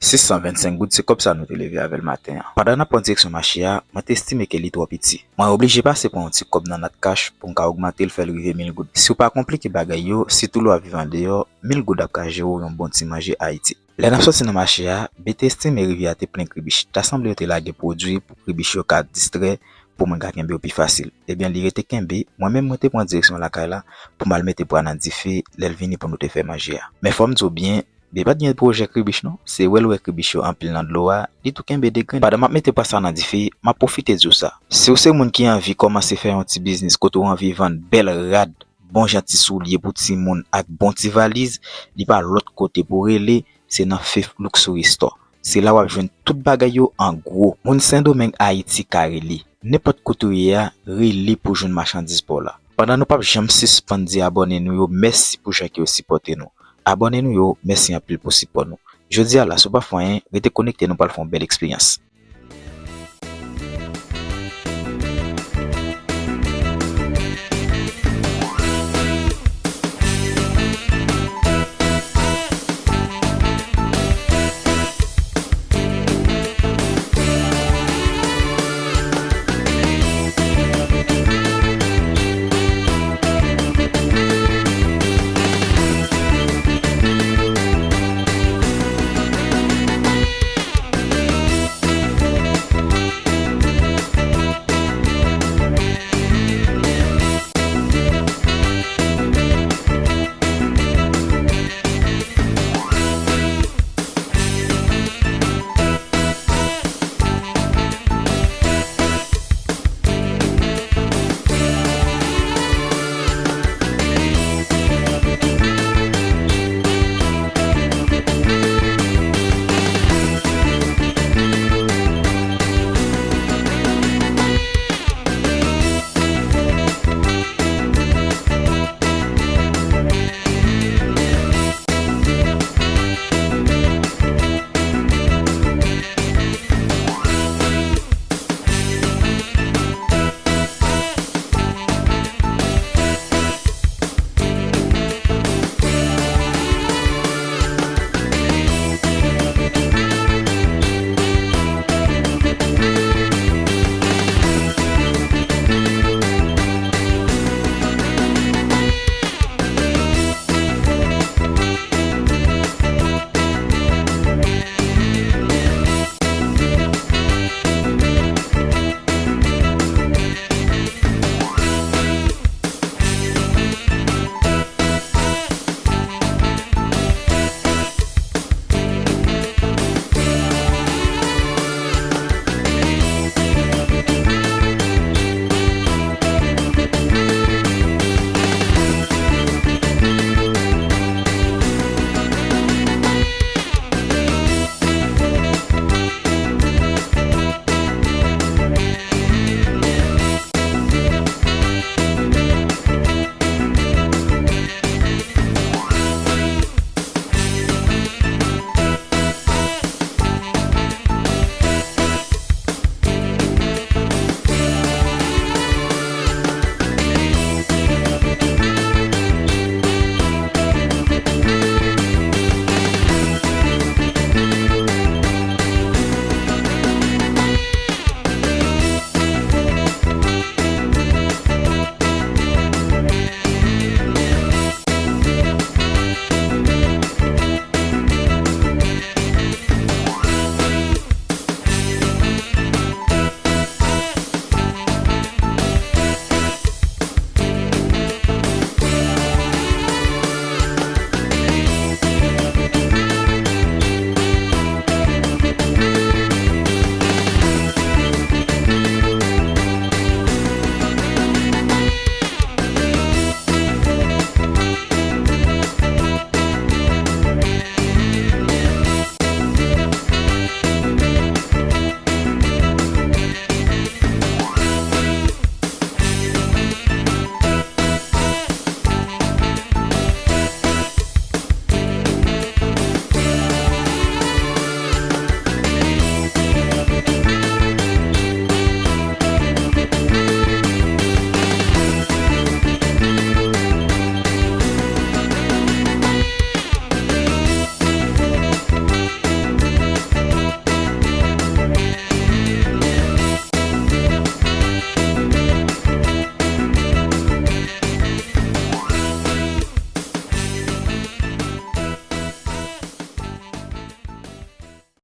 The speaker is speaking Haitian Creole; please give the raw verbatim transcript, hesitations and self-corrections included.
Sis san vennsenk goud se kòb sa nou te leve avè l maten an. Pandan n ap pran direksyon mache a, mwen te estime ke li twò piti. Mwen oblije pase pran yon ti kòb nan Natcash pou m ka ogmante l fè l rive mil goud. Si w pa konplike bagay yo, sitou lè w ap viv andeyò, mil goud ap ka jere w yon bon ti manje Ayiti. Lè n ap sòti nan mache a, B te estime rivyè a te plen kribich. Ta sanble yo te lage pwodui pou kribich yo ka distrè, pou mwen ka kenbe yo pi fasil. Ebyen, li rete kenbe, mwen menm mwen te pran direksyon lakay la pou m al mete pwa nan dife lè l vini pou nou te fè manje a. Men fò m di w byen, B pa t gen pwojè kribich non, se wè l wè kribich yo anpil nan dlo a, li tou kenbe de grenn. Pandan m ap mete pwa sa nan dife, m ap pwofite di w sa. Si w se moun ki anvi kòmanse fè yon ti biznis kote w anvi vann bèl rad, bon jan ti soulye pou timoun ak bon ti valiz, li pa lòt kote pou rele, se nan Faith Luxury Store. Se la w ap jwenn tout bagay yo an gwo. Moun Sendomeng Ayiti ka rele. Nenpòt kote w ye a, rele pou jwenn machandiz pa w la. Pandan nou p ap janm sispann di abòne nou yo mèsi pou jan ke yo sipòte nou. Abòne nou yo, mèsi anpil pou sipò nou. Jodi a la, si w pa fè anyen, rete konekte, nou pral fè yon bèl eksperyans.